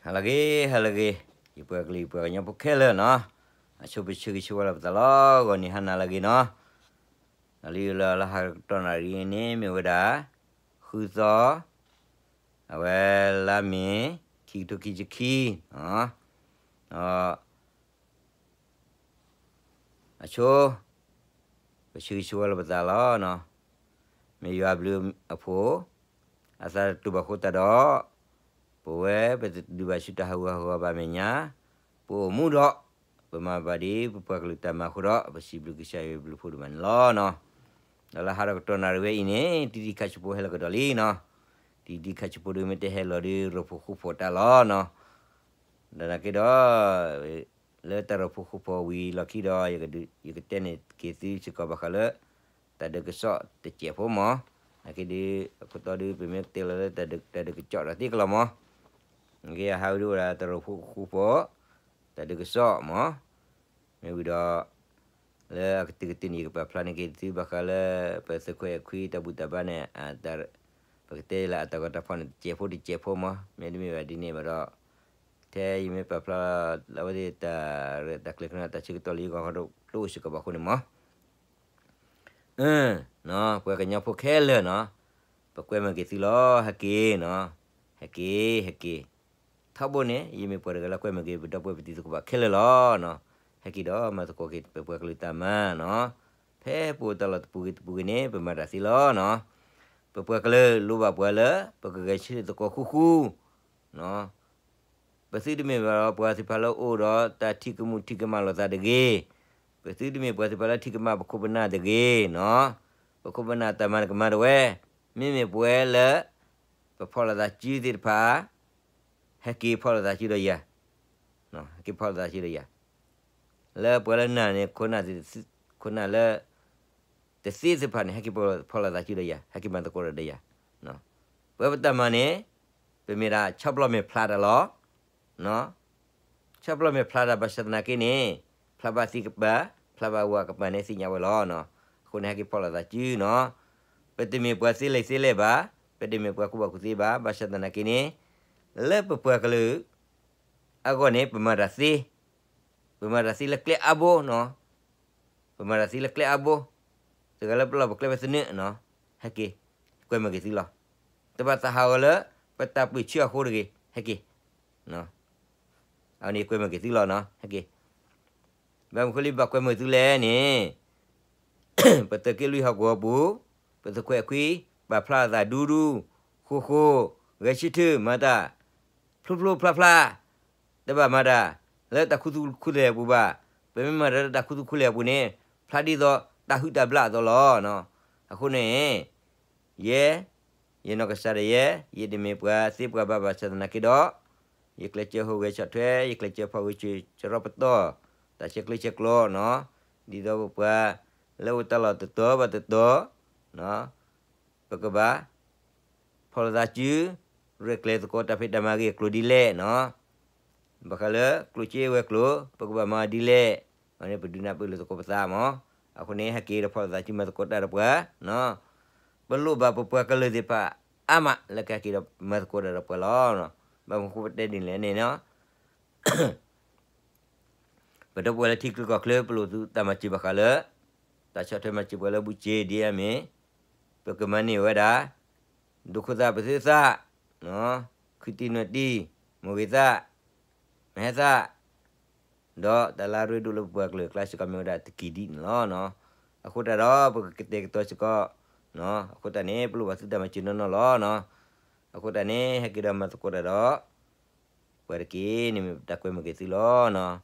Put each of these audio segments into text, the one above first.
ဟါလၢအဂ့ၤ ဟါလၢအဂ့ၤ, ယပှၤကလုာ်ယပှၤကညီဖိခဲလၢာ်နီၤ, အဆိပဆၢဂ့ၤဆၢဝါလၢပသးလီၤ. ဂီၤနံၤဟါနၤလၢအဂ့ၤနီၤ, လီၤလံလၢဟါကတီၢ်နၣ်ရံၣ်န့ၣ် မ့ၢ်ဝဲဒၣ် ဃုသီ, အဝဲလါမ့ၤ ခံကထိခံဆံခံ, အဆိ ပဆၢဂ့ၤဆၢဝါလၢပသးလီၤ. မ့ၢ်ယွၤအဘျုးအဖှိၣ် အသးတတူၢ်ဘၣ်ဃိသတးဒီး ပဝဲပတဒုးဘၣ်ဆူတၢ်ဟးဂူာ်ဟးဂီၤဘၣ်အမဲာ်ညါ, ပအိၣ်မူဒီး ပမၤဘၣ်ဒ်ပပှၤကလုာ်တၢ်မၤအဃိဒီး ပစံးဘျုးကစၢ်ယွၤအဘျုးအဖှိၣ်ဒိၣ်မးန့ၣ်လီၤ. ဒီးလၢဟါဒီးကတီၢ်နၣ်ရံၣ်ဝဲအံၤန့ၣ် တံၤတံၤခါဆူဖိဟဲလီၤကဒီးလံနီၤ, တံၤတံၤခါဆူဖိဒုးမ့ၢ်တဟဲလီၤဒုး ရိၣ်ဖှိၣ်ဃူဖိးတၢ်လီၤနီၤ. ဒီးနာ်က့ဒီး လၢတၢ်ရိၣ်ဖှိၣ်ဃူဖိးဝံၤလီၢ်ခံဒီး ယကတဲန့ၢ်က့ၤသုစ့ၢ်ကီးဘၣ်ဃးလၢ တၢ်ဒုးကစီၣ်တစဲးဖိမး, နာ်က့ဒီး အခိၣ်တီဒီး ပမ့ၢ်ကတဲလီၤလၢတၢ်ဒုးကစီၣ်ဒီးသ့ကလီၤမး, နာ်က့အဟးဝဲဒၣ်ဝဲဒၣ်တၢ်ရိၣ်ဖှိၣ်ဃူဖိး တၢ်ဒုးကစီၣ်မး, မ့ၢ်ဝံၤဒီး လၢအကတၢၢ်ကတၢၢ်န့ၣ် ယကပာ်ဖျါန့ၢ်က့ၤသုဘၣ်ဃးလၢ ပသုးခွဲးအခွံတၢ်ဘူၣ်တၢ်ဘါန့ၣ် ပကတဲလၢအတၢ်ဂီၤတၢ်ဖီၣ်န့ၣ် တစဲးဖိတစဲးဖိမး, မ့တမ့ၢ်ဘၣ်ဒ်န့ၣ်ဘၣ်ဒီး ထဲယမ့ၢ်ပာ်ဖျါလၢအဝဲသ့ၣ်တၢ်ရဲၣ်တၢ်ကျဲၤခီန့ၣ် တၢ်ဆၢကတီၢ်လၢယဂီၢ်ဃီဒီးကျိၣ်စ့ၢ်ကီးဘၣ်အဃိန့ၣ်မး ပှၤကညီဖိခဲလၢာ်နီၤ, ပကွဲမုာ်က့ၤသုလီၤ, ဟဲက့ၤနီၤ, ဟဲက့ၤ ဟဲက့ၤ, ထီဘိန့ၣ် ယမ့ၢ်ပှၤတဂၤလၢကွဲမုာ်က့ၤ ပဒီပုၢ်ဝဲၢ်ပတံၤသကိးဘၣ်ခဲလၢာ်လီၤ. ဟဲက့ၤဒီးမၤသကိးက့ၤ ပပှၤကလုာ်တၢ်မၤနီၤ, ဖဲပအိၣ်တၢ်လီၢ်တပူၤဂ့ၤတပူၤဂ့ၤန့ၣ် ပမၤတၢ်သ့လီၤနီၤ, ပပှၤကလုာ်လိၣ်ဘၣ်ပှၤလၢ ပကဂဲၤဆၢထၢၣ်သကိးဃူဃူ ပသုတမ့ၢ်ဘၣ်ဒီးပှၤသ့ၣ်တဖၣ်လၢအိၣ်ဒီးတၢ်ထံၣ်ကမူၣ်ထံၣ်ကမၣ်လိာ်သးတဂ့ၤ, ပသုတမ့ၢ်ပှၤသ့ၣ်တဖၣ်လၢထံၣ်ကမၣ်ပခိၣ်ပနၢ်တဂ့ၤနီၤ, ပခိၣ်ပနၢ်တၢ်မၤနကမၤတဝဲ, မ့မ့ၢ်ပဝဲလၢ ပဖီၣ်လိာ်သးစုသ့ၣ်တဖၣ် ဟဲက့ၤဖီၣ်လိာ်သးစုဒီးယၤ, ဟဲက့ၤဖီၣ်လိာ်သးစုဒီးယၤ, လၢပှၤလၢနာ်န့ၣ် ခိၣ်နၢ်လၢ တသ့သ့ၣ်တဖၣ်န့ၣ် ဟဲက့ၤဖီၣ်လိာ်သးစုဒီးယၤ, ဟဲက့ၤမၤသကိးဒီးယၤ, ပဝဲပတၢ်မၤန့ၣ် ပမ့ၢ်ဒၣ်ဆီပျီမ့ၢ်ဖျါတၢ်လီၤ, ဆီပျီမ့ၢ်ဖျါတၢ်ဘၣ်ဆၣ်သနာ်က့န့ၣ် ဖျါဘၣ်သံကပၤ ဖျါဘၣ်ဝၤကပၤန့ၣ်သ့ၣ်ညါဝဲလီၤ. အဃိန့ၣ် ဟဲက့ၤဖီၣ်လိာ်သးစုနီၤ, ပတမ့ၢ်ပှၤသ့လဲၢ်သ့လဲၢ်ဘၣ်, ပတမ့ၢ်ပှၤကူၣ်ဘၣ်ကူၣ်သ့ဘၣ်, ဘၣ်ဆၣ်သနာ်က့န့ၣ် လၢပပှၤကလုာ် အဂီၢ်န့ၣ် ပမၤတၢ်သ့, ပမၤတၢ်သ့လၢကျဲအါဘိနီၤ, ပမၤတၢ်သ့လၢကျဲအါဘိ, တဂၤလၢပလီၢ်ပကျဲပသနၢၣ်နီၤ, ဟဲက့ၤ, ကွဲမုာ်က့ၤသုလီၤ. တဘၣ်သးဟးဂီၤလၢ ပတၢ်ပၢၢ်ဆၢအဃိတဂ့ၤ, ဟဲက့ၤ, အဝဲန့ၣ်ကွဲမုာ်က့ၤသုလီၤနီၤ, ဟဲက့ၤ. ဘၣ်မနုၤဃိလၢဘၣ်ကွဲမုာ်သုလဲၣ်န့ၣ် ပသုးက့လွံၢ်ဟီၣ်ကဝီၤပူၤ, ပသုးခွဲးခွံ, ပာ်ဖျါအသးဒူဒူ, ဃိဃိ, ဂဲၤဆၢထၢၣ်မၤတၢ် ဖျိဖျိဖျါဖျါ, တဘၣ်မၤတၢ် လၢတၢ်ခူသူၣ်ခူသဲးအပူၤဘၣ်. ပမ့ၢ်မၤတၢ်လၢတၢ်ခူသူၣ်ခူသဲးအပူၤန့ၣ် ဖျါဒ်သိးတၢ်ဟုၣ်တၢ်ဘျၣ်အသိးလီၤ. အဃိန့ၣ် ယဲ ယနီၢ်ကစၢ်ဒၣ်ယဲ ယတမ့ၢ်ပှၤသ့ပှၤဘၣ်ဘၣ်ဆၣ်သနာ်က့ဒီး ယကျဲးစၢးဟူးဂဲၤဆီၣ်ထွဲ, ယကျဲးစၢးဖီၣ်ဂဲၤဆၢထၢၣ်ပတီၢ် တၢ်ဆဲးကျၢဆဲးကျိးနီၤ, ဒ်သိးပပှၤလၢအိၣ်တၢ်လီၢ်တတီၤဘၣ်တတီၤ ပကဘၣ် ဖီၣ်လိာ်သးစု ရဲၣ်ကျဲၤသကိးတၢ်ဖံးတၢ်မၤဂ့ၢ်အကျိၤဒ်လဲၣ်နီၤ, ဘၣ်ဃးလၢကျိၣ်စ့ဝဲၤကျိၤ ပကဘၣ်မၤဒ်လဲၣ်, အန့ၣ်ပဒုးနၢ်ပၢၢ်လိာ်သကိးပသးမး. အဃိန့ၣ် ဟဲက့ၤဒီးဖီၣ်လိာ်သးစုမၤသကိးတၢ်ဒီးပှၤ ပလိၣ်ဘၣ်ပပှၤကလုာ်သ့ၣ်တဖၣ်အါမးလၢကဟဲက့ၤဒီးမၤသကိးတၢ်ဒီးပှၤလီၤ. ဘၣ်မနုၤဃိပတဲဒ်လဲၣ်န့ၣ်နီၤ ပဒီပုၢ်ဝဲၢ်လၢထံချၢကီၢ်ချၢ ပလိၣ်သုတၢ်မၤစၢၤဘၣ်ဃးလၢ တၢ်ဆီၣ်ထွဲမၤစၢၤပှၤလၢဘူၣ်စ့ဒ်အမ့ၢ် ပကမၤန့ၢ်ဝဲဒၣ် ဒိခိၣ်သၣ်ပသုးသၣ်, ခုတံၢ်နွဲၣ်တံၢ်, မိၢ်ဂ့ၤသၣ်, မဟဲသၣ်, ဒီးတၢ်လၢအရ့ဒိၣ်လၢပပှၤကလုာ်အကျါစ့ၢ်ကီးမ့ၢ်ဝဲဒၣ်တကံၢ်ဒံးန့ၣ်လီၤ. အဃိတၢ်ဒီးပကကတဲာ်ကတီၤစ့ၢ်ကီး, အဃိတၢ်န့ၣ် ပလိၣ်ဘၣ်သုတၢ်မၤစၢၤနီၢ်နီၢ်လီၤ. အဃိတၢ်န့ၣ် ဟဲက့ၤဒီးမၤသကိးတၢ်ဒီး ပှၤတက့ၢ်န့ၣ်မ့ၢ်တၢ်ကွဲမုာ်က့ၤသုလီၤ.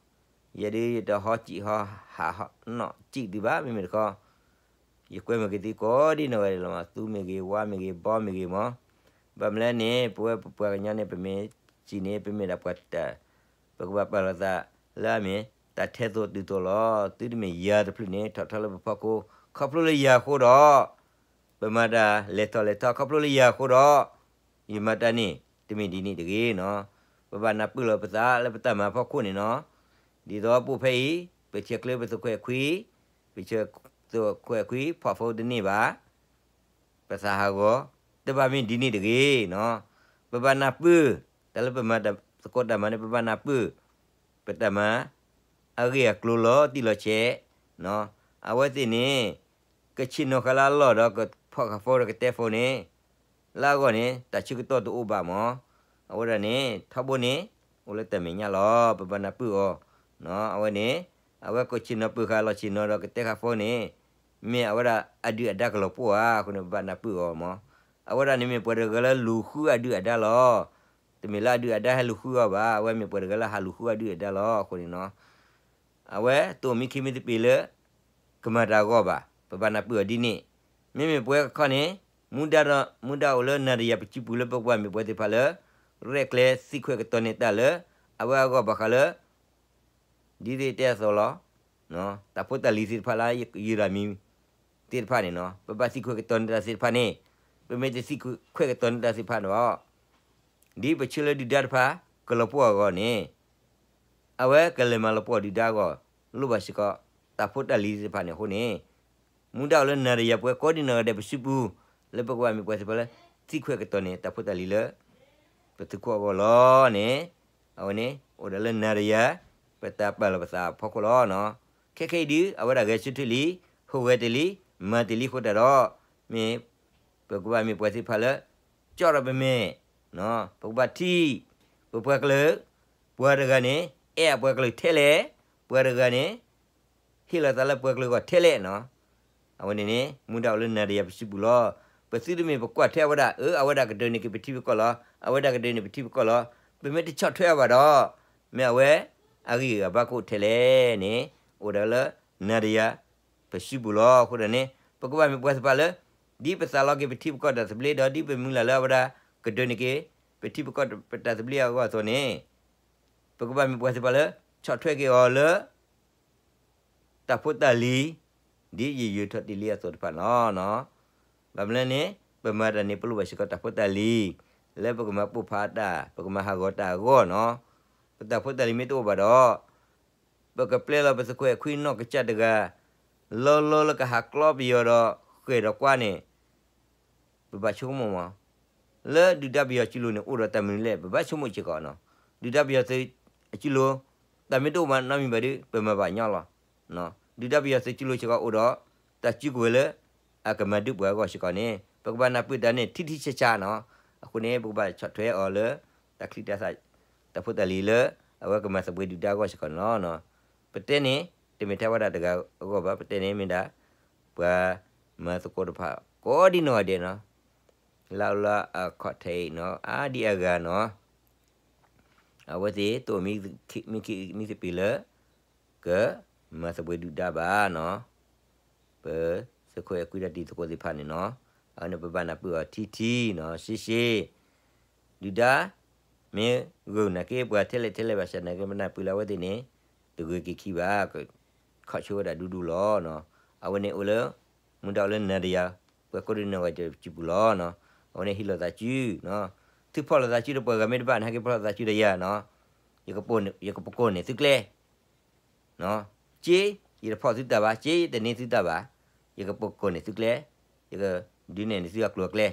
ယဲဒုးယတဟီစံးဟီဟးနီၣ်စံးဒံးဘၣ် မ့မ့ၢ်တခီ ယကွဲမုာ်က့ၤသုကိးဒ်နီၢ်ဂၤဒဲးလီၤမး, သူမ့ၢ်ဂ့ၤ, ဝါမ့ၢ်ဂ့ၤ, ဘီမ့ၢ်ဂ့ၤမး, ဘၣ်မနုၤလဲၣ်န့ၣ် ပဝဲပပှၤကညီန့ၣ် ပမ့ၢ်စံးန့ၣ် ပမ့ၢ်ဒၣ်ပှၤတၢ် ပကဘၣ်ပာ်လီၤသးလၢအမ့ၢ် တၢ်ထဲသိးတုၤသိးလီၤ. သုတမ့ၢ်ယၤတဖျၢၣ်န့ၣ် ထီၣ်ထီလၢပဖီခိၣ်, ခီဖျိလၢယၤအဃိဒီး ပမၤတၢ်လဲၤထီၣ်လဲၤထီ ခီဖျိလၢယၤအဃိဒီး ယမၤတၢ်န့ၣ် တမ့ၢ်ဒ်န့ၣ်တဂ့ၤနီၤ. ပဘၣ်နၢ်ပၢၢ်လီၤပသးလၢပတၢ်မၤအဖီခိၣ်န့ၣ်နီၤ. ဒ်သိးပအိၣ်ဖဲအံၤ ပဆဲးကျၢပသုးခွဲးခွံ, ပဆဲးကျၢပသုးခွဲးခွံ ဖီၣ်ဖိတန့ၢ်ဘၣ် ပသးဟးဂီၤ, တဘၣ်မ့ၢ်ဒ်န့ၣ်တဂ့ၤနီၤ. ပဘၣ်နၢ်ပၢၢ် တၢ်လၢပမၤတၢ် ပသကိးတၢ်မၤန့ၣ် ပဘၣ်နၢ်ပၢၢ် ပတၢ်မၤ အဂ့ၢ်အကျိၤလီၤတံၢ်လီၤဆဲး, အဝဲသ့ၣ်န့ၣ် ကဆ့ၣ်နီၤဃာ်လၢအလီၢ်ဒီးကဖီၣ်ဃာ်ဖီဒီးကတဲဖီန့ၣ် လၢအဂီၢ်န့ၣ် တၢ်ဆၢကတီၢ်တအိၣ်ဘၣ်မး, အဝဲဒၣ်န့ၣ် ထီဘိန့ၣ် အိၣ်လၢတၢ်မဲာ်ညါလီၤ ပဘၣ်နၢ်ပၢၢ်အီၤ, အဝဲန့ၣ် အဝဲကဆ့ၣ်နီၤပၢၢ်ဃာ်လီၢ်ဆ့ၣ်နီၤဒီးကတဲဃာ်ဖီန့ၣ် မ့ၢ်အဝဲဒၣ်အဒုၣ်အဒါကလီၤပှီၢ်ဧါအဃိန့ၣ် ပဘၣ်နၢ်ပၢၢ်အီၤမး, အဝဲဒၣ်န့ၣ်မ့ၢ်ပှၤတဂၤလၢလူၤဃုအဒုၣ်အဒါလီၤ, တမ့ၢ်လၢအဒုၣ်အဒါဟဲလူၤဃုအီၤဘၣ်, အဝဲမ့ၢ်ပှၤတဂၤလၢဟးလူၤဃုအဒုၣ်အဒါလီၤအဃိန့ၣ်နီၤ အဝဲတအိၣ်မံခ့မံသပ့ၤလၢ ကမၤတၢ်အဂီၢ်ဘၣ်, ပဘၣ်နၢ်ပၢၢ်အီၤဒ်န့ၣ်, မ့မ့ၢ်ပဝဲကခီန့ၣ် မူဒါဒီး မူဒါအိၣ်လၢနၤဒီးယၤပစုပူၤလၢပကဘၣ်မ့ၢ်ပှၤသ့ၣ်တဖၣ်လၢ ရဲၣ်ကျဲၤသံခွဲးကတီၤန့ၢ်တၢ်လၢ အဝဲအဂီၢ်ဘၣ်ဃးလၢ ဒ်သိးတဲအသိးလီၤ, တၢ်ဖိတၢ်လံၤသ့ၣ်တဖၣ်လၢယုၢ်လီၤမံၤသ့ၣ်တဖၣ်န့ၣ်နီၤ ပဘၣ်သံခွဲးကတီၤန့ၢ်တၢ်သ့ၣ်တဖၣ်န့ၣ်, ပမ့ၢ်တသံခွဲးကတီၤန့ၢ်တၢ်သ့ၣ်တဖၣ်ဒီး ဒ်ပဆၢလၢဒုၣ်ဒါတဖၣ် ကလီၤပှီၢ်အဂီၢ်န့ၣ် အဝဲကလဲၤမၤလီၤပှီၢ်ဒုၣ်ဒါအဂီၢ် လိၣ်ဘၣ်စ့ၢ်ကီး တၢ်ဖိတၢ်လံၤသ့ၣ်တဖၣ်န့ၣ်အဃိန့ၣ်, မူဒါအိၣ်လၢနၤဒီးယၤပဝဲကိးဒံနီၢ်ဂၤဒဲးပစုပူၤ လၢပကဘၣ်မ့ၢ်ပှၤသ့ၣ်တဖၣ်လၢ သံခွဲးကတီၤန့ၢ်တၢ်ဖိတၢ်လံၤလၢ ပသုးခိၣ်အဂီၢ်လီၤန့ၣ်, အဝဲန့ၣ် အိၣ်ဒီးလၢနၤဒီးယၤ ပတၢ်ပာ်လီၤပသးအဖီခိၣ်လီၤ. ခဲခဲအံၤဒုး အဝဲဒၣ်ဂဲၤဆၢထၢၣ်လံ, ဟူးဂဲၤတ့ၢ်လံ, မၤတ့ၢ်လံအဃိတၢ်ဒီး မ့ၢ် ပကဘၣ်မ့ၢ်ပှၤသ့ၣ်တဖၣ်လၢ ကၠီၣ်ထီၣ်ပမဲာ်, ပကဘၣ်ထံၣ် ပပှၤကလုာ်, ပှၤတဂၤန့ၣ် အဲၣ်အပှၤကလုာ်ထဲလဲၣ်, ပှၤတဂၤန့ၣ် ဟ့ၣ်လီၤသးလၢပှၤကလုာ်အဂီၢ်ထဲလဲၣ်နီၤ. အဝဲန့ၣ်န့ၣ် မူဒါအိၣ်လၢနၤဒီးယၤပစုပူၤလီၤ. ပသုတမ့ၢ်ပကွၢ်ထွဲအဝဲဒၣ်, အၢ အဝဲဒၣ်ကဒၢးန့ၢ်က့ၤပထံပကီၢ်လီၤ, အဝဲဒၣ်ကဒၢးန့ၢ်ပထံပကီၢ်လီၤ. ပမ့ၢ်တဆီၣ်ထွဲအီၤဘၣ်ဒီး မ့ၢ်အဝဲ အဂံၢ်အဘါကအိၣ်ထဲလဲၣ်န့ၣ် အိၣ်ဒီးလၢနၤဒီးယၤ ပစုပူၤလီၤ. အဃိဒီးန့ၣ် ပကဘၣ်မ့ၢ်ပှၤသ့ၣ်တဖၣ်လၢ ဒ်ပသးလီက့ၤပထံပကီၢ်တၢ်သဘျ့ဒီး ဒ်ပမုၢ်လၢ်လၢအဝဲဒၣ် ကဒၢးန့ၢ်က့ၤ ပထံပကီၢ်ပတၢ်သဘျ့အဂီၢ်အသိးန့ၣ် ပကဘၣ်မ့ၢ်ပှၤသ့ၣ်တဖၣ်လၢ ဆီၣ်ထွဲက့ၤအီၤလၢ တၢ်ဖိတၢ်လံၤ ဒ်ယယုၢ်ထီၣ်တ့ၢ်လံအသိးတဖၣ်လီၤ. ဘၣ်မနုၤလဲၣ်န့ၣ် ပမၤတၢ်န့ၣ် ပလိၣ်ဘၣ်စ့ၢ်ကီးတၢ်ဖိတၢ်လံၤ လၢပကမၤပိာ်ဖးတၢ် ပကမၤဟးဂီၤတၢ်အဂီၢ်နီၤ. ပတၢ်ဖိတၢ်လံၤမ့ၢ်တအိၣ်ဘၣ်ဒီး ပကပျဲလီၤပသကိးခွံနီၢ်ကစၢ်တဂၤ လီၤလီၤလၢကဟးကျီပယီၤဒီး ဃဲၢ်ဒီးကွါန့ၣ် ပဘၣ်ဆိကမိၣ်မး လၢဒုၣ်ဒါပယီၤစုလိၤန့ၣ် အိၣ်ဒီးတၢ်မနုၤလဲၣ် ပဘၣ်ဆိကမိၣ်စ့ၢ်ကီးနီၤ. ဒုၣ်ဒါပယီၤသုးအစုလိၤ တၢ်မ့ၢ်တအိၣ်မးနီတမံၤဘၣ်ဒီး ပမၤဘၣ်ညီလီၤ. ဒုၣ်ဒါပယီၤသုးစုလိၤစ့ၢ်ကီးအိၣ်ဒီး တၢ်စုကဝဲၤလၢ အကမၤဒုးပှၤအဂီၢ်စ့ၢ်ကီးန့ၣ် ပကဘၣ်နၢ်ပၢၢ်တၢ်န့ၣ် ထံထံဆးဆးနီၤ. အဃိန့ၣ် ပကဘၣ်ဆီၣ်ထွဲအီၤလၢ တၢ်ချံတၢ်သၣ် တၢ်ဖိတၢ်လံၤလၢ အဝဲကမၤသဘှ့ဒုၣ်ဒါအဂီၢ်စ့ၢ်ကီးန့ၣ်လီၤ. ပတဲန့ၣ် တမ့ၢ်ထဲဝဲဒၣ်တဂၤအဂီၢ်ဘၣ် ပတဲန့ၣ်မ့ၢ်ဒၣ် ပှၤမၤသကိးတဖၣ် ကိးဒံနီၢ်ဂၤဒဲးနီၤ လၢအလၢအခီၣ်ထံးနီၤ အါဒံအါဂၤနီၤ အဝဲသ့ၣ်တအိၣ်မံ မံသပ့ၤလၢ ကမၤသဘှ့ဒုၣ်ဒါဘၣ်နီၤ. ပသုးခိၣ်အဲၤကွံဒၣ်တံၤသကိးသ့ၣ်တဖၣ်န့ၣ်နီၤ အဝဲန့ၣ်ပဘၣ်နၢ်ပၢၢ်အီၤထံထံနီၤ ရှဲရှဲ ဒုၣ်ဒါ မ့ၢ်ဂုာ်နာ်က့ပှၤထဲလဲၣ်ထဲလဲၣ်ဘၣ်ဆၣ်နာ်က့ ပနၢ်ပၢၢ်လၢအဝဲသ့ၣ်န့ၣ် တဂ့ၤက့ၤခံဘၣ် ခီၣ်ဆၢဝဲဒၣ်ဒူဒူလီၤ. အဝဲန့ၣ်အိၣ်လၢ မူဒါအိၣ်လၢနၤဒီးယၤ ပှၤကိးဒံနီၢ်ဂၤဒဲးစုပူၤလီၤ. အဝဲန့ၣ်ဟ့ၣ်လီၤသးစု သုဖီၣ်လိာ်သးစုဒီးပှၤဂၤမ့ၢ်တဘၣ်န့ၣ် ဟဲက့ၤဖီၣ်လိာ်သးစုဒီးယၤနီၤ ယကပကိးန့ၢ်သုကျဲ က့ ယတဖီၣ်သုတၢ်ဘၣ် က့ ယတန့ၢ်သုတၢ်ဘၣ် ယကပကိးန့ၢ်သုကျဲ ယကဒုးနဲၣ်န့ၢ်သုအကျိၤအကျဲ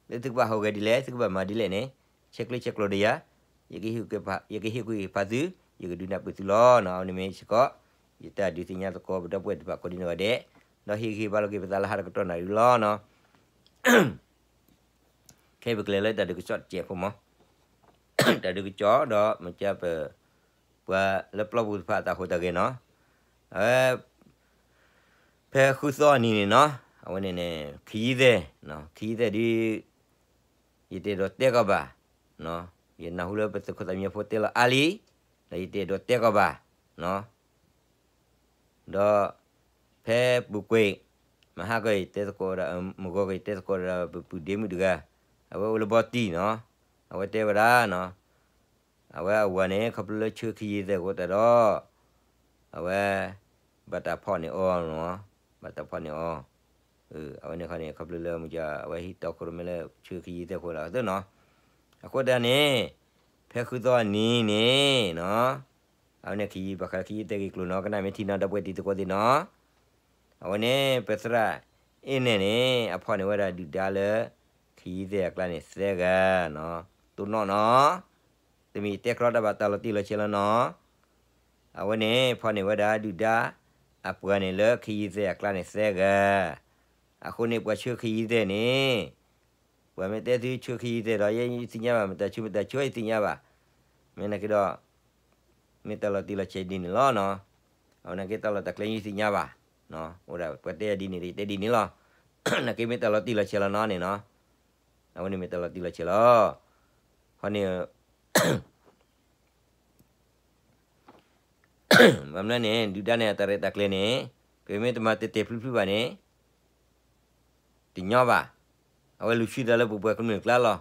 လၢသုကဘၣ်ဟူးဂဲၤဒ်လဲၣ် သုကဘၣ်မၤဒ်လဲၣ်န့ၣ် ဆဲးကျိးဆဲးကျိးဒီးယၤ ယကဟ့ၣ်ကွံာ်ဖးသု ယကဒုးနၢ်ပၢၢ်သုလီၤ. အဝဲန့ၣ်မ့ၢ်စ့ၢ်ကီး ယတၢ်ဒုးသ့ၣ်ညါသကိးပဒီပုၢ်ဝဲၢ်တဖၣ်ကိးဒံနီၢ်ဂၤဒဲး ဒီးဟ့ၣ်ဂံၢ်ဟ့ၣ်ဘါလိာ်က့ၤပသးလၢဟါတကတီၢ်နၣ်ရံၣ်လီၤနီၤ. ခဲအံၤပကလဲၤလၢတၢ်ဒုးကစီၣ်တစဲးဖိမး တၢ်ဒုးကစီၣ်ဒီးမ့ၢ်ကပ ပှၤလၢပျီပူၤတဖၣ်အတၢ်ဟူးတၢ်ဂဲၤနီၤ အဝဲ ဖဲဃုသီအနံၤန့ၣ်နီၤ အဝဲန့ၣ်န့ၣ် ခယံသဲး ခယံသဲးဒ် ယတအဲၣ်ဒိးတဲကီးဘၣ် ယနၢ်ဟူလၢပသုးခိၣ်သးမံဖိတဲလီၤအါလံ ဒီးယတအဲၣ်ဒိးတဲကီးဘၣ် ဒီး ဖဲပူၤကွံာ် မဟါကီၢ်ယတဲသကိးဒီး မုၢ်ဂီၤကီၢ်ယတဲသကိးဒီး ပပုၢ်ဒ့မုၣ်တဂၤ အဝဲအိၣ်လၢဘီတံၢ်နီၤ အဝဲတဲဝဲဒၣ်နီၤ အဝဲအဝၤန့ၣ် ခီဖျိလၢဆှၢခယံသဲးအဃိသတးဒီး အဝဲ ဘၣ်တၢ်ဖီၣ်န့ၢ်အီၤနီၤ ဘၣ်တၢ်ဖီၣ်န့ၢ်အီၤ အဝဲန့ၣ်ခီန့ၣ် ခီဖျိလၢမုၢ်က အဝဲဟံးတီခိၣ်ရိၣ်မဲလၢဆှၢခယံသဲးအဃိလီၤသ့နီၤ အဃိသတးန့ၣ် ဖဲဃုသီအနံၤန့ၣ်နီၤ အဝဲန့ၣ်ခယံဘၣ်ဃးခယံသဲးဂ့ၢ်ကျိၤနီၤ ကနၣ်မ့ၢ်ထံၣ်နီၤဒီပုၢ်ဝဲၢ်တံၤသကိးသ့ၣ်နီၤ အဝဲန့ၣ် ပသရၣ်အ့နဲၣ်န့ၣ် အဖီၣ်န့ၢ်ဝဲဒၣ်ဒုၣ်ဒါလၢ ခယံသဲးအကျါန့ၣ်သၢဂၤနီၤ တိၢ်နီၣ်နီၤ တမ့ၢ်တဲကြီတၢ်ဘၣ် တၢ်လီၤတံၢ်လီၤဆဲးလီၤနီၤ. အဝဲန့ၣ် ဖီန့ၣ်ဝဲဒၣ်ဒုၣ်ဒါအပှၤန့ၣ်လၢခ့ယုၢ်သဲးအကျါန့ၣ်သၢဂၤ, အဃိန့ၣ် ပှၤဆှၢခ့ယုၢ်သဲးန့ၣ် ပှၤမ့ၢ်တဲသုဆှၢခ့ယုၢ်သဲးဒီး ယဲယသ့ၣ်ညါဘၣ် မတၤဆှၢမတၤဆှၢယသ့ၣ်ညါဘၣ်. မ့ၢ်နာ်က့ဒီး မ့ၢ်တၢ်လီၤတံၢ်လီၤဆဲးဒ်န့ၣ်လီၤနီၤ. အဝဲနာ်က့တၢ်လီၢ်တၢ်ကျဲယသ့ၣ်ညါဘၣ်, အိၣ်ဒၣ်ပှၤတဲယၤဒ်န့ၣ် ယတဲဒ်န့ၣ်လီၤ. နာ်က့မ့ၢ်တၢ်လီၤတံၢ်လီၤဆဲးလီၤနီၤန့ၣ်နီၤ. အဝဲန့ၣ်မ့ၢ်တၢ်လီၤတံၢ်လီၤဆဲးလီၤ. ဖီန့ၣ် ဘၣ်မနုၤန့ၣ် ဒုၣ်ဒါန့ၣ် အတၢ်ရဲၣ်တၢ်ကျဲၤန့ၣ် ပမ့ၢ်တမၤတဲာ်တဲာ်ဖျုဖျုဘၣ်န့ၣ် တညီဘၣ်. အဝဲလူၤဆူတၢ်လၢပပှၤကမျၢၢ်ကျါလီၤ.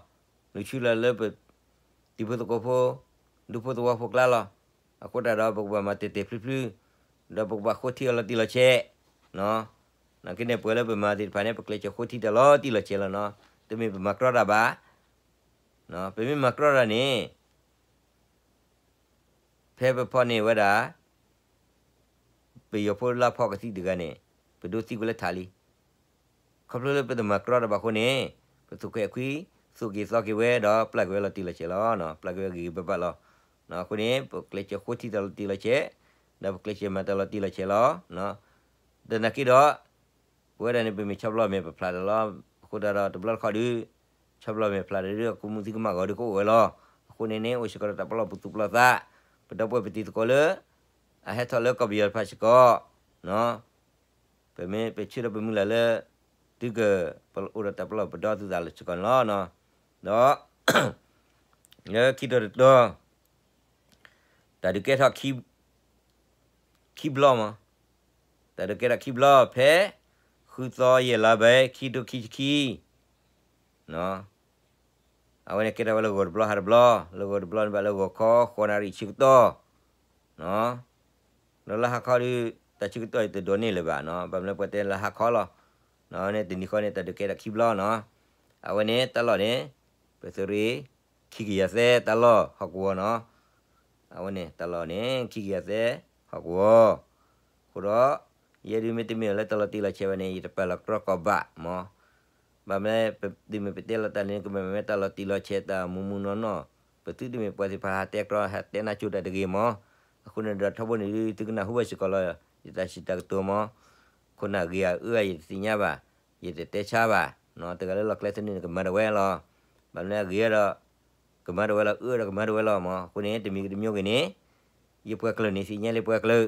လူၤဆူလၢလၢပ တံၤဖိသကိးဖိ ဒူဖိသဝီဖိကျါလီၤ. အဃိသတးဒီး ပကဘၣ်မၤတဲာ်တဲာ်ဖျုဖျု ဒီးပကဘၣ်ဃိထံအီၤလီၤတံၢ်လီၤဆဲး, နာ်က့န့ၣ် ပှၤလၢပမၤသ့ၣ်တဖၣ်န့ၣ် ပကျဲးစၢးဃိထံတၢ်လီၤတံၢ်လီၤဆဲးလီၤနီၤ. တမ့ၢ်ပမၤကြီတၢ်ဘၣ်. ပမ့ၢ်မၤကြီတၢ်န့ၣ် ဖဲပဖီၣ်န့ၢ်ဝဲဒၣ် ပယီၤဖိလၢဖီၣ်ကသံၣ်တဂၤန့ၣ် ပဒိးသံကွံာ်လၢထးလံ. ခီဖျိလၢပတမၤကြီတၢ်ဘၣ်အဃိန့ၣ် ပသူၣ်က့ၣ်အခွံ သူၣ်က့ၤသီက့ၤဝဲဒီး ပျၢ်က့ၤဝဲလီၤတံၢ်လီၤဆဲးလီၤ. ပျၢ်က့ၤဝဲဂ့ၤဂ့ၤဘၣ်ဘၣ်လီၤ. အဃိန့ၣ် ပကျဲးစၢးဃိထံတၢ်လီၤတံၢ်လီၤဆဲး ဒီးပကျဲးစၢးမၤတၢ်လီၤတံၢ်လီၤဆဲးလီၤ. သနာ်က့ဒီး ပဝဲဒၣ်န့ၣ် ပမ့ၢ်ဆီပျီမ့ၢ်ပဖျါတၢ်လီၤ. အဃိသတးဒီး တဘျီတခီၣ်ဒုး ဆီပျီမ့ၢ်ဖျါတၢ်ဒုး ကမူသံကမၣ်ဂီၤဒုးကအိၣ်ဝဲလီၤ. အဃိန့ၣ်န့ၣ် အိၣ်စ့ၢ်ကီးဒီးတၢ်ပလီၢ်ပသူၣ်ပလီၢ်သး ပဒီပုၢ်ဝဲၢ်ပတံၤသကိးလၢ အဟဲထီၣ်လၢကီၢ်ပယီၤတဖၣ်စ့ၢ်ကီး ပမ့ၢ်ပဆၢဒီးပမုၢ်လၢ်လၢ သုက ပအိၣ်ဒီးတၢ်ပလီၢ်ပဒီသူၣ်သးလၢစ့ၢ်ကီးန့ၣ်လီၤ. ဒီး လၢခံတီၤတတီၤ တၢ်ဒုးကဲထီၣ် ခံဘျီမး, တၢ်ဒုးကဲထီၣ်ခံဘျီဖဲ ဃုသီယဲၢ်လါဘဲ ခံထိခံဆံခံ အဝဲန့ၣ်ကဲထီၣ်ဝဲလၢဂီၤတဘျီဟါတဘျီ, လၢဂီၤတဘျီန့ၣ်ဘၣ်လၢဂီၤခီ ဃိးနၣ်ရံၣ်ဆၢကတီၢ် ဒီးလၢဟါခီဒီး တၢ်ဆၢကတီၢ်အံၤတဒိးန့ၢ်လၢၤဘၣ်နီၤ, ဘၣ်မနုၤပှၤတဲလၢဟါခီလီၤ. န့ၣ်တနံၤဃီန့ၣ် တၢ်ဒုးကဲထီၣ်ခံဘျီနီၤ. အဝဲန့ၣ်တၢ်လီၢ်န့ၣ် ပသုးရ့ၣ် ခံကယၤသၢတၢ်လီၢ်ဟီၣ်ကဝီၤနီၤ. အဝဲန့ၣ်တၢ်လီၢ်န့ၣ် ခံကယၤသၢဟီၣ်ကဝီၤ, အဃိဒီး ယဲဒုးမ့ၢ်တမ့ၢ်အီၤလၢတၢ်လီၤတံၢ်လီၤဆဲးဝဲန့ၣ် ယတပာ်လီၤကြီကီၢ်ဘၣ်မး. ဘၣ်မနုၤ ပသုးမ့ၢ်ပတဲလီၤတၢ်န့ၣ် ကမ့ၢ်မ့ၢ်တၢ်လီၤတံၢ်လီၤဆဲးတၢ်မူမူနီၢ်နီၢ်, ပသုးတမ့ၢ်ပှၤသ့ၣ်တဖၣ်ဟးတဲကြီ ဟးတဲနၢ်ကၠိတၢ်တဂ့ၤမး. အဃိန့ၣ်ဒီးထီဘိန့ၣ်ဒုး သုကနၢ်ဟူဘၣ်စ့ၢ်ကီးလီၤ ယတၢ်စံးတၢ်ကတိၤမး. ခိၣ်နၢ်ဂ့ၤဧါအၢဧါ ယတသ့ၣ်ညါဘၣ်, ယတတဲဆါဘၣ်, တဂၤလၢလီၢ်ကျဲသနၢၣ်န့ၣ် ကမၤဒၣ်ဝဲလီၤ. ဘၣ်မနုၤအဂ့ၤဒီး ကမၤဒၣ်ဝဲလီၤ, အၢဒီးကမၤဒၣ်ဝဲလီၤမး. အဃိန့ၣ် တမံၤတမံၤဂ့ၤန့ၣ် ယပှၤကလုာ်န့ၣ် သ့ၣ်ညါလၢပှၤကလုာ်,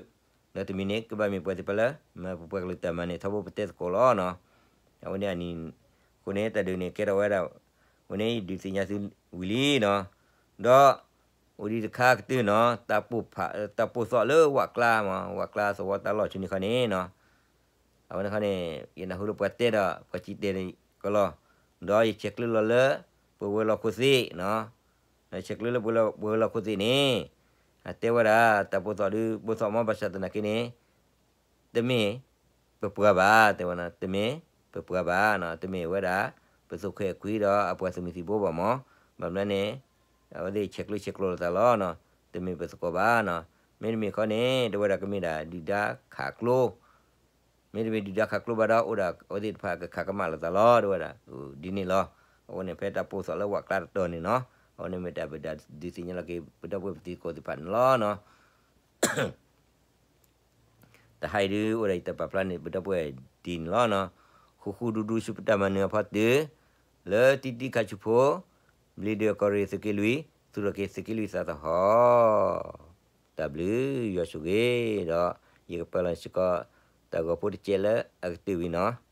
ဒီးတမံၤန့ၣ် ကဘၣ်မ့ၢ်ပှၤသ့ၣ်တဖၣ်လၢ မၤပပှၤကလုာ်တၢ်မၤန့ၣ် ထီဘိပတဲသကိးလီၤနီၤ. အဝဲန့ၣ်အနံၤ အဃိန့ၣ် တၢ်ဒုးန့ၣ်ကဲထီၣ်ဝဲဒၣ်, အဃိန့ၣ် ယဒုးသ့ၣ်ညါသုဝံၤလံနီၤ. ဒီး အိၣ်ဒံးတခါကတၢၢ်နီၤ, တၢ်ပိၢ်သီၣ်လၢဝးကျါမး, ဝးကျါသဝီတၢ်လီၢ်ဆူန့ၣ်ခီန့ၣ်နီၤ. အဝဲန့ၣ်ခီန့ၣ် ယနၢ်ဟူလၢပှၤတဲဒီး ပှၤစံးတဲာ်ကလီၤ, ဒီးယဆဲးကျၢလီၤလၢ ပဝဲၤလီၢ်ခိၣ်သ့ၣ်နီၤ. ဆဲးကျၢလၢပဝဲၤလီၢ်ခိၣ်သ့ၣ်န့ၣ် အတဲဝဲဒၣ် တၢ်ပိၢ်သီၣ်ဒုး ပိၢ်သီၣ်မး ဘၣ်ဆၣ်သနာ်က့န့ၣ် တမ့ၢ်ပပှၤဘၣ်, တဲဝဲ, တမ့ၢ်ပပှၤဘၣ်, တမ့ၢ်ဝဲဒၣ် ပသူၣ်က့ၣ်အခွံဒီးအပှၤသုးမုၢ်သံၣ်ဘိဘၣ်မး. ဘၣ်မနုၤန့ၣ် အဝဲသ့ၣ်ဆဲးကျၢဆဲးကျိးလိာ်သးလီၤ, တမ့ၢ်ပသကိးဘၣ်. မ့တမ့ၢ်ခီန့ၣ် တဲဝဲဒၣ်ကမ့ၢ်ဒၣ်ဒုၣ်ဒါခးကျိ, မ့တမ့ၢ်ဒုၣ်ဒါခးကျိဘၣ်ဒီး အိၣ်ဒၣ်အဝဲသ့ၣ်တဖၣ်ကခးကမၣ်လိာ်သးလီၤ တဲဝဲဒၣ်, ဒ်န့ၣ်လီၤ. အဃိန့ၣ် ဖဲတၢ်ပိၢ်သီၣ်လၢဝးကျါတတီၤန့ၣ်နီၤ, အဃိန့ၣ်မ့ၢ်တၢ်ပဒုးသ့ၣ်ညါလီၤက့ၤ ပဒီပုၢ်ဝဲၢ်ပတံၤသကိးသ့ၣ်တဖၣ်န့ၣ်လီၤ. တဟါအံၤဒုး အိၣ်ဒၣ်ယတၢ်ပာ်ဖျါန့ၣ် ပဒီပုၢ်ဝဲၢ်ဒ်န့ၣ်လီၤ. ဃူဃူဒူဒူဆူပတၢ်မၤနၢၤအဖီတၢၢ် လၢတံတံခါဆူၣ်ဖိ ဘျံးဒွဲၣ်ကီၢ်ရ့ၣ်သုးက့လွံၢ် သူၣ်ထီၣ်က့ၤသုးက့လွံၢ်သးသဟီၣ်, တၢ်ဘျုးယွၤဆိၣ်ဂ့ၤဒီး ယကပာ်လီၤစ့ၢ်ကီး တၢ်ဂီၤဖိတစဲးလၢအကတၢၢ်ဝံၤနီၤ.